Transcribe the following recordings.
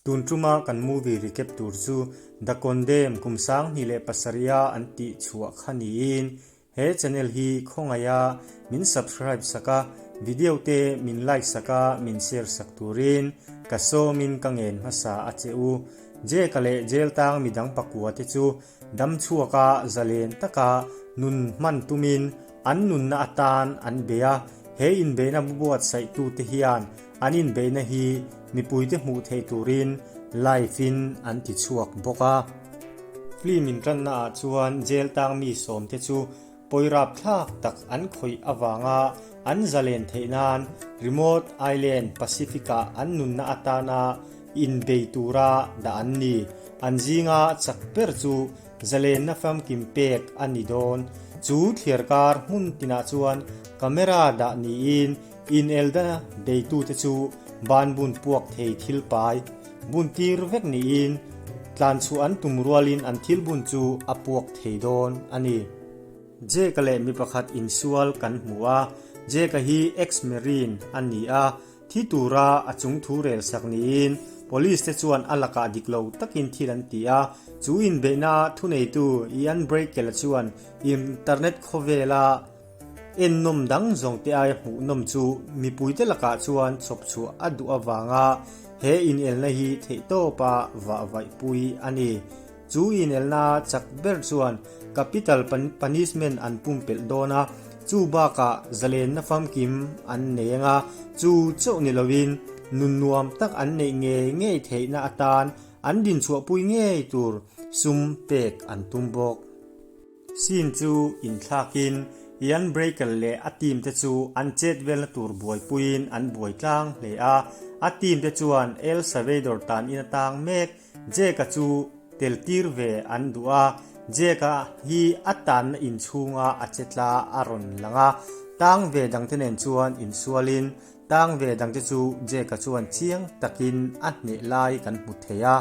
Tun tuma kan movie recap tur chu The Condemned kum 2007 a an tih chhuah kha niin he channel hi khawngaih a min subscribe sak a, video te min like sak a min share sak turin ka sawmin ka ngen hmasa a che u. Jake-a leh jail tang midang pakua te chu Dam chhuaka zalen taka nun hman tumin an nunna atan an bei a, he inbeihna buatsaih-tute hian an inbeihna hi mipuite hmuh theih turin live-in an ti chhuak bawk a. Film intannaah chuan jail tang mi sawmte chu Pawirap thlak tak an khawih avanga an zalen theih nan remote island Pacific-ah an nunna atana inbei tura dah an ni. An zinga chak ber chu zalenna famkim pek a ni dawn. Chu thliarkar hmun tinah chuan camera dah niin inelda beitute chu banbun puak thei thil pai bun tir vek niin tlanchhuah an tum rualin an thil bun chu a puak thei dawn a ni. Jake-a leh mi pakhat insual kan hmu a, Jake-a hi ex-marine a ni a, thi tura a chung thu rel sak niin Police te chuan a lakah dik lo takin thil an ti a, chu inbeihna thuneitu Ian Brackel-a chuan internet khawvela Ennawm dang zawng te aia hmuhnawm chu mipuite lakah chuan chhawp chhuah a duh avanga he inelna hi theihtawpa vahvaihpui a ni. Chu inelna chak ber chuan capital punishment an pumpelh dawn a, chu bakah zalenna famkim an nei anga chu chauh ni loin nun nuam tak an neih ngei ngei theihna atan an dinchhuahpui ngei tur sum pek an tum bawk. Scene chu inthlakin Ian Brackel leh a team te chu an chet velna tur buaipuiin an buai tlang hle a. A team te chuan El Salvador tan in a tang mek Jake-a chu tel tir ve an duh a. Jake-a hi a tanna inchhunga a che tla a rawn lang a. Tang ve dangte nen chuan insualin Tang ve dangte chu Jake-a chuan chiang takin a hneh lai kan hmu thei a.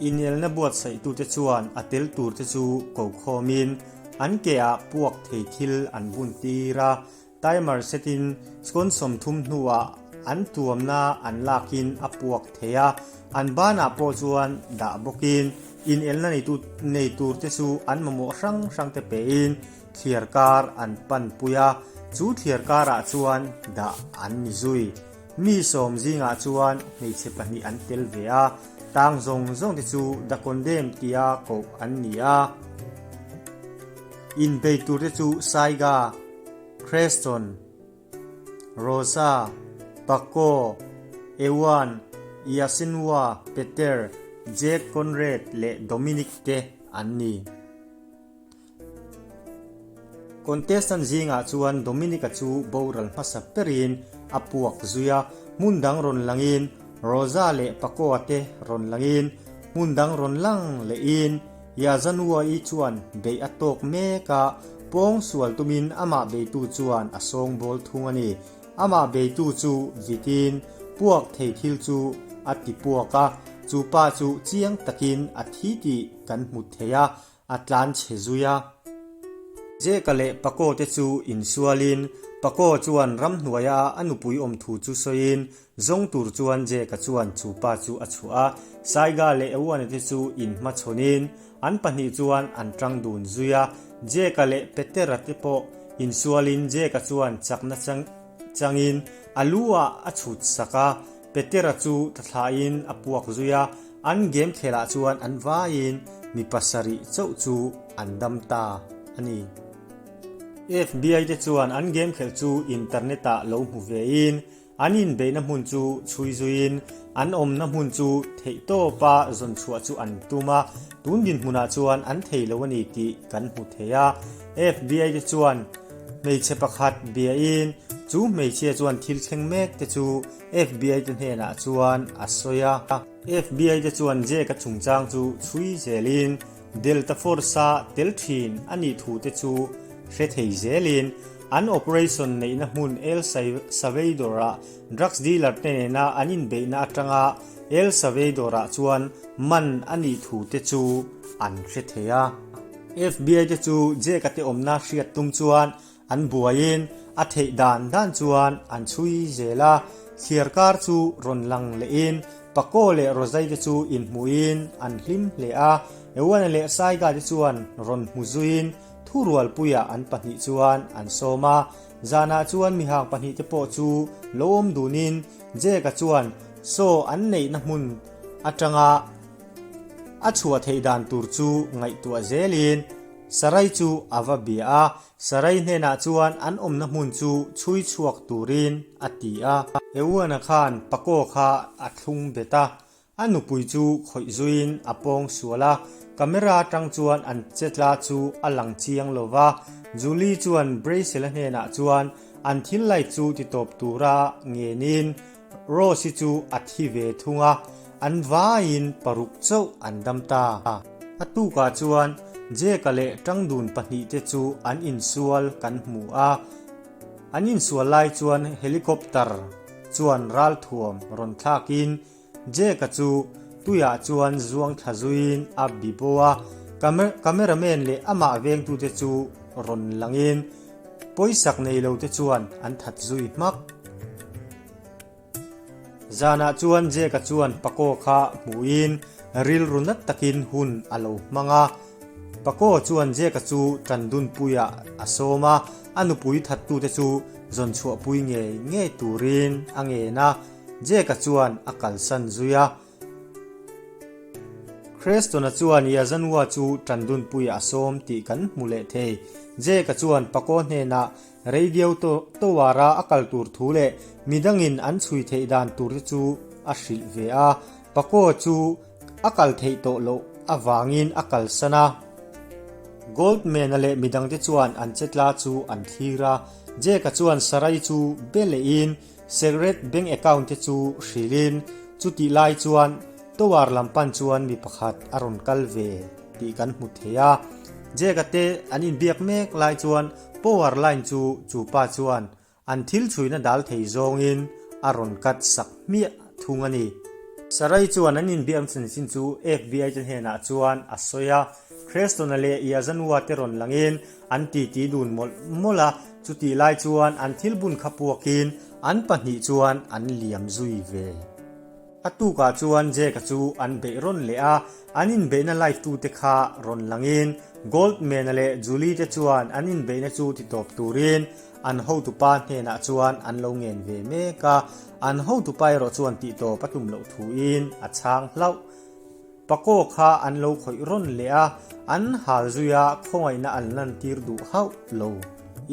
Inelna buatsaihtute chuan a tel turte chu ko khawmin an keah puak thei thil an bun tir a, timer setin second 30 hnuah an tuamna an lakin a puak thei a, an banah pawh chuan dah bawkin inelna nei turte chu an mamawh hrang hrangte pein thliar kar an panpui a, chu thliar karah chuan dah an ni zui. Mi sawm zingah chuan hmeichhe pahnih an tel ve a, tang zawng zawng te chu The Condemned tia koh an ni a. Inbei tur te chu Saiga, Creston, Rosa, Paco, Ewan, Yasinwa, Peter, Jake Conrad leh Dominic te an ni. Contestant zingah chuan Dominic-a chu boral hmasa berin a puak zui a, hmun dang rawn langin Rosa leh Paco-a te rawn langin hmun dang rawn lang lehin Yazanua-i chuan beih a tawk mek a, pawng sual tumin amah beitu chuan a sawngbawl thung a ni. Amah beitu chu vitin puak thei thil chu a ti puak a, chu pa chu chiang takin a thi tih kan hmu thei a, A tlan chhe zui a. Jeka leh Paco te chu insualin Paco chuan ramhnuaia a nupui awm thu chu sawiin zawng tur chuan Jeka chuan chu pa chu a chhuah a. Saiga leh Ewana te chu inhmachhawnin an pahnih chuan an tang dun zui a. Jeka leh Petera te pawh insualin Jeka chuan chakna changin a lu ah a chhut sak a. Petera chu tlathlain a puak zui a. An game khelah chuan an vaiin mi pasarih chauh chu an dam ta a ni. FBI te chuan an game khelh chu internet ah lo hmu vein an inbeihna hmun chu chhui zuiin an awmna hmun chu theihtawpa zawn chhuah chu an tum a, tun dinhmunah chuan an thei lo a ni tih kan hmu thei a. FBI te chuan hmeichhe pakhat biain chu hmeichhia chuan thil thleng mek te chu FBI te hnenah chuan a sawi a. FBI te chuan Jake-a chungchang chu chhui zelin Delta Force-a tel thin a nih thu te chu hre thei zelin an operation neihna hmun El Salvador-ah drugs dealer te nena an inbeihna atanga El Salvador-ah chuan man a nih thu te chu an hre thei a. FBI te chu Jake-a te awmna hriat tum chuan An buaiin a theih dan dan chuan an chhui zel a, thliar kar chu rawn lang lehin Paco leh Rosai te chu inhmuhin an hlim hle a, Ewana leh Saiga te chuan rawn hmu zuiin thurualpuiah an pahnih chuan an sawm a. Zanah chuan mihang pahnihte pawh chu lo awm dunin Jake-a chuan saw an neihna hmun atanga a chhuah theih dan tur chu ngaihtuah zelin Sarai chu a va bia a, Sarai hnenah chuan an awmna hmun chu chhui chhuak turin a ti a. Euana khan Paco kha a thlung bet a, A nupui chu khawih zuiin a pawng sual a, camera atang chuan an chetla chu a lang chiang lo va. Julie chuan Braysel-a hnenah chuan an thil lai chu titawp tura ngenin Rose-i chu a thi ve thung a, an vaiin paruk chauh an dam ta. A tukah chuan Jake-a leh Tangdun pahnihte chu an insual kan hmu a, an insual lai chuan helicopter chuan ralthuam rawn thlakin Jake-a chu tuiah chuan zuang thla zuiin a bi bo a, cameraman leh amah vengtute chu rawn langin pawisak nei lote chuan an that zui hmak. Zanah chuan Jake-a chuan Paco kha hmuhin rilru nat takin hun a lo hmang a. Paco chuan Jake-a chu Tandunpuiah a sawm a, a nupui thattute chu zawn chhuahpui ngei ngei turin a ngen a. Jake-a chuan a kalsan zui a. Creston-a chuan Yazanua chu Tandunpuiah a sawm tih kan hmu leh thei. Jake-a chuan Paco hnenah radio tower-a a kal tur thu leh midangin an chhui theih dan tur te chu a hrilh ve a. Paco chu a kal theih tawh loh avangin a kalsan a. Goldman-a leh midangte chuan an chetla chu an thlir a. Jake-a chuan Sarai chu be lehin Secret bank account te chu hrilhin chutih lai chuan tower lam pan chuan mi pakhat a rawn kal ve tih kan hmu thei a. Jake-a te an inbiak mek lai chuan power line chu chu pa chuan an thil chhuina dal thei zawngin a rawn cut sak hmiah thung a ni. Sarai chuan an inbiak chanchin chu FBI te hnenah chuan a sawi a, Creston-a leh Yazanua te rawn langin An titi dun mawlh mawlh a, chutih lai chuan an thil bun kha puakin an pahnih chuan an liam zui ve. A tukah chuan Jake-a chu an beih rawn leh a, an inbeihna live tute kha rawn langin Goldman-a leh Julie te chuan an inbeihna chu titawp turin an hotupa hnenah chuan an lo ngen ve mek a, an hotupa erawh chuan tihtawp a tum loh thuin a chhang hlauh. Paco kha an lo khawih rawn leh a, an hal zui a, khawngaihna an lantir duh hauh lo.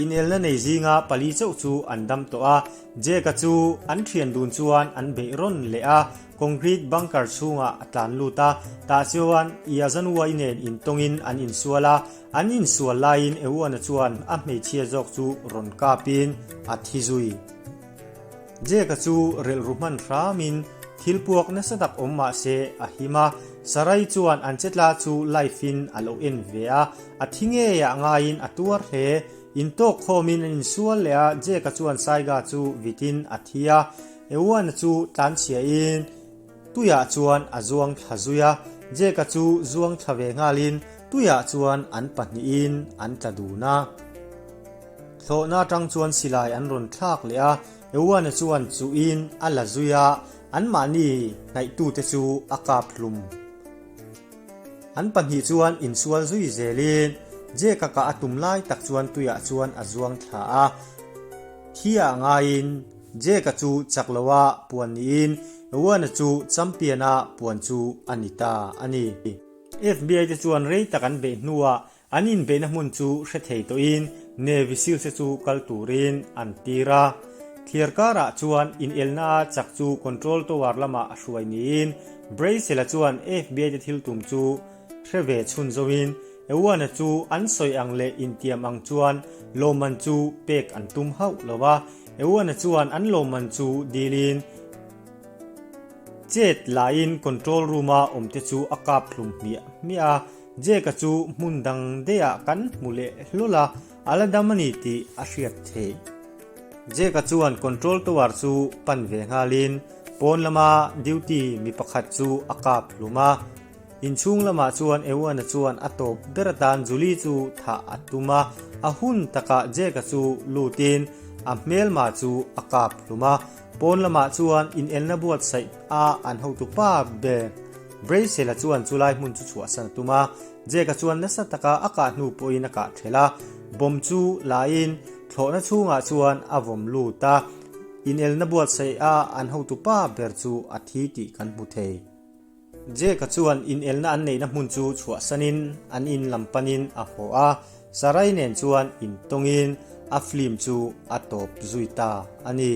Inelna nei zinga pali chauh chu an dam tawh a, Jake-a chu an thian dun chuan an beih rawn leh a, concrete bunker chhungah a tlan lut a, tah chuan Yazanua-i nen intawngin an insual a, an insual laiin Ewan-a chuan a hmeichhia zawk chu rawn kapin a thi zui. Jake-a chu relh ru hman hramin thil puak nasa tak awm mah se a him a, Sarai chuan an chetla chu live-in a lo en ve a, a thi ngeiah ngaiin a tuar hle. Intawk khawmin an insual leh a, Jake-a chuan Saiga chu vitin a thi a, Ewan-a chu tlanchhiahin tuiah chuan a zuang thla zui a, Jake-a chu zuang thla ve nghalin tuiah chuan an pahnihin an tla dun a. Thlawhna atang chuan silai an rawn thlak leh a, Ewana chuan chuhin a la zui a, anmahni hnaihtute chu a kap hlum. An pahnih chuan insual zui zelin Jake-a kah a tum lai tak chuan tuiah chuan a zuang thla a, thi ah ngaiin Jake-a chu chak loa puan niin Ewana chu champion-a puan chu a ni ta a ni. FBI te chuan rei tak an beih hnuah An inbeihna hmun chu hre thei tawhin Navy Seals te chu kal turin an tir a. Thliar karah chuan inelna chak chu Control Tower lamah a hruai niin Braysel-a chuan FBI te thil tum chu hre ve chhun zoin Ewan-a chu an sawi ang leh intiam ang chuan lawmman chu pek an tum hauh lo a. Ewan-a chuan an lawmman chu dilin chet lahin Control Room-a awmte chu a kap hlum hmiah hmiah a. Jake-a chu hmun dang daihah kan hmu leh hlawl a, a la dam a ni tih a hriat theih. Jake-a chuan control tower chu pan ve nghalin pawn lama duty mi pakhat chu a kap hlum a. Inchhung lamah chuan Ewan-a chuan a tawp ber atan Julie chu thah a tum a, a hun takah Jake-a chu lutin. A hmelma chu a kap hlum a, pawn lamah chuan inelna buatsaih a an hotupa ber Braysel-a chuan chulai hmun chu chhuahsan a tum a. Jake-a chuan nasa taka a kah hnu pawhin a kah ṭhelh a, bomb chu lain thlawhna chhungah chuan a vawm lut a, inelna buatsaih a an hotupa ber chu a thi tih kan hmu thei. Jake-a chuan inelna an neihna hmun chu chhuahsanin an in lam panin a haw a, Sarai nen chuan intawngin a film chu a tawp zui ta a ni.